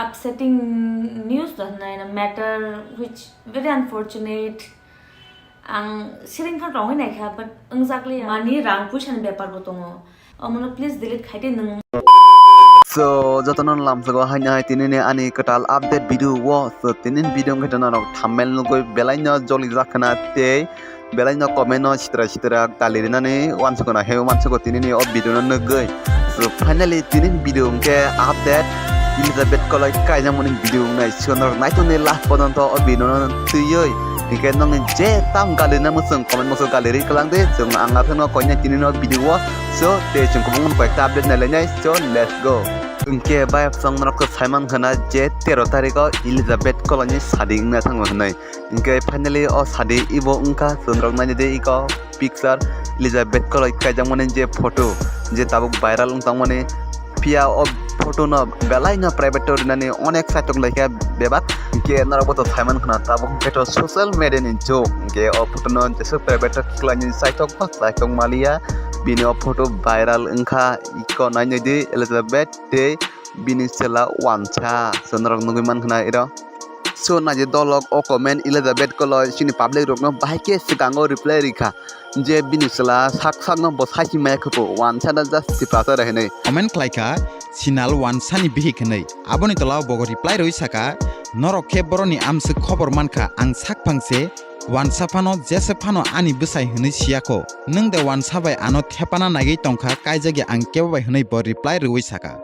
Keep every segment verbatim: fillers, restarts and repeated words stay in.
Upsetting news da hwnwi na matter which very unfortunate. Ang siring kha tongwi naikha, but wngjakliya. Mani rang puisa ni bepar bo tongo. Omono please delete khai di nwng. So, jotono lamsogo haino hai tinini ani kwtal update video o. So, tinini video wngkha norok thumbnail nugwi belaino joli jak khna tei belaino comment no sitra sitra kali rinani wansukuna he wansugo tinini o video no nugwi. So, finally tinini video wngkhe update Elizabeth Koloi kaijakmani video wngnai. So, norok naitokni last pojonto o video no twiwi hinkhe nokni je tam galirina mwswng comment box o galirwi kwlang di. Chwng ang aphano koinai tinini o video o. So, tei chwng kwbangma koyekta update nailainai. So, let's go. Hinkhe bayapsong norok khe saiman khana je tero tarikh o Elizabeth Koloi ni sadi wngna thango hwnwi. Hinkhe finally o sadi ibo wngkha, chwng norok nainai di iko picture Elizabeth Koloi kaijakmani je photo je tabuk viral wng tongmani. Phiya o photo no belai no private o rinani onek saitok laikha bebak. Hinkhe norok bo to saiman khana tabuk betho social media ni jug. Hinkhe o photo no jesuk private o khiklaini saitok ba saitok maliya. Bini o photo viral wngkha, iko nainai di Elizabeth tei bini chwla wansa. So norok nugwi man khana iro. So naidi dolok o comment Elizabeth Koloi chini public rokno bahai khe swkango reply rikha je bini chwla sak sakno bo saisi maya khupo wansa da just Tiprasa da hinwi. Comment khlaikha Sinal wansani bihik hinwi. Aboni tolao bogo reply rwi saka, norok khe boroni amswk khobor mankha, ang sak phangse wansa phano jesa phano ani bwsai hinwi siyakho. Nwng de wansa bai ano thepana naigwi tongkha, kaijagya ang kebo bai hinwi bo reply rwi saka.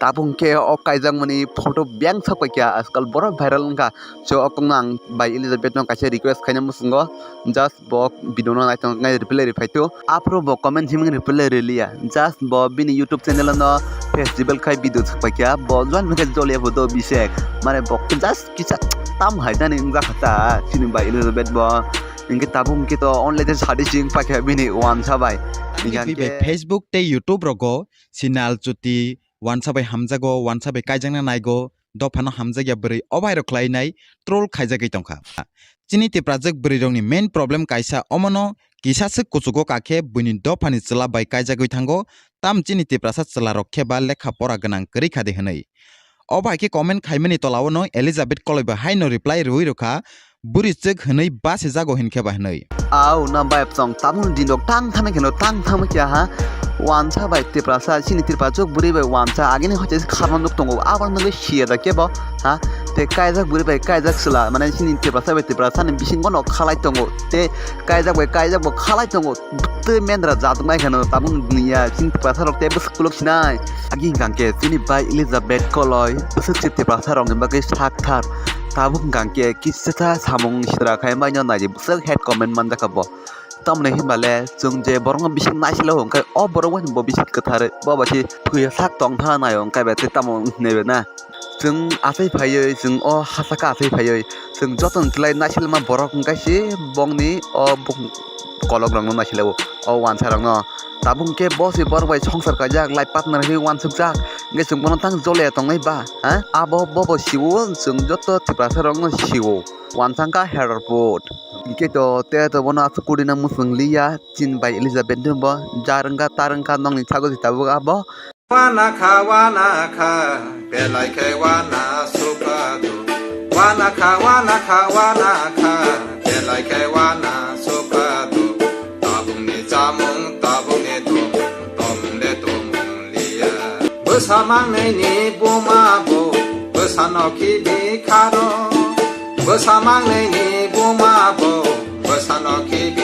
Tabuk khe o kaijakmani photo biyang sak paikha, ajkal borok viral wngkha. So, o kokno ang bai Elizabeth no kaisa request khaina muchungo, just bo video no naitong nai reply rwphai tu. Aphuru bo comment himung reply rwliya, just bo bini YouTube channel no festival khai video sak paikha, bo join mekhe jolia bo do bisek. Mane bo just kisa tam hai jani wngjakha ta chini bai Elizabeth bo. Hinkhe tabuk hinkhe to only the sadi sing paikha bini wansa bai. Ani Hinkhe twi bai Facebook tei YouTube rogo Sinal chuti wansa bai hamjago, wansa bai kaijakna naigo, dophano hamjakya bwrwi o bai rok khlainai troll khaijagwi tongkha. Chini Tiprajwk bwrwi rokni main problem kaisa omono kisa swk kuchugo kakhe buini dophani chwla bai kaijagwi thango, tam chini Tiprasa chwla rok khe ba lekha pora gwnang kwrwi khadi hwnwi. O bai khe comment khaimani tolao no Elizabeth Koloi bai haino reply rwui rwkha, bwrwi chwk hwnwi basijago hinkhe ba hwnwi. Au na bai psong tabuk din rok tang thamwi kheno tang thamwi kya ha. Wansa bai Tiprasa chini Tiprajwk bwrwi bai wansa agini hoite kharma nuk tongo abo nugwi siya da kebo ha. Te kaijak bwrwi bai kaijak chwla mane chini Tiprasa bai Tiprasa ni bisingo no khalai tongo. Te kaijak bai kaijak bo khalai tongo. Tei mendra jaduk nai kheno tabuk niya chini Tiprasa rok tei bwswk kuluk sinai. Agi hingkang khe chini bai Elizabeth Koloi bwswk se Tiprasa rokni bagwi sak thar. Tabuk hingkang khe kisa samung sitra khai maino naidi bwswk hate comment manjakha bo. Tamoni hinba le chwng je borokno bising naisilo hwnkhe o borok bai bo bising kwthar bo bai se thwiya sak tong thana nai hwnkhe bai tei tamo hinwi na. Chwng achai phaiwi, chwng o hasaka achai phaiwi, chwng jotono twlai naisilma borok wngkha se bongni o buk-, kolok rokno naisilawo, o wansa rokno. Tabuk hwnkhe bo se borok bai songsar kaijak, life partner hinwi wansukjak, hwnkhe chwng bono tang jole tongnai ba, ha? Abo bobo siwo, chwng joto Tiprasa rokno siwo. Wansa wngkha Herput. Hwnkhe to, te to bono aswk kudina mwswng liya, chini bai Elizabeth ni bo, jar wngkha, tar wngkha, nokni sago se tabuk abo. Wana kha, wana kha, belai khe wana sukha do. Wana kha, wana kha, wana kha, belai khe wana sukha do. Tabukni chamung, tabukni tomung, tomung le tomung liya. Bwsa mangnai ni buma bo, bwsa no khibi kharo. Bwsa mangnai ni buma bo, bwsa no khibi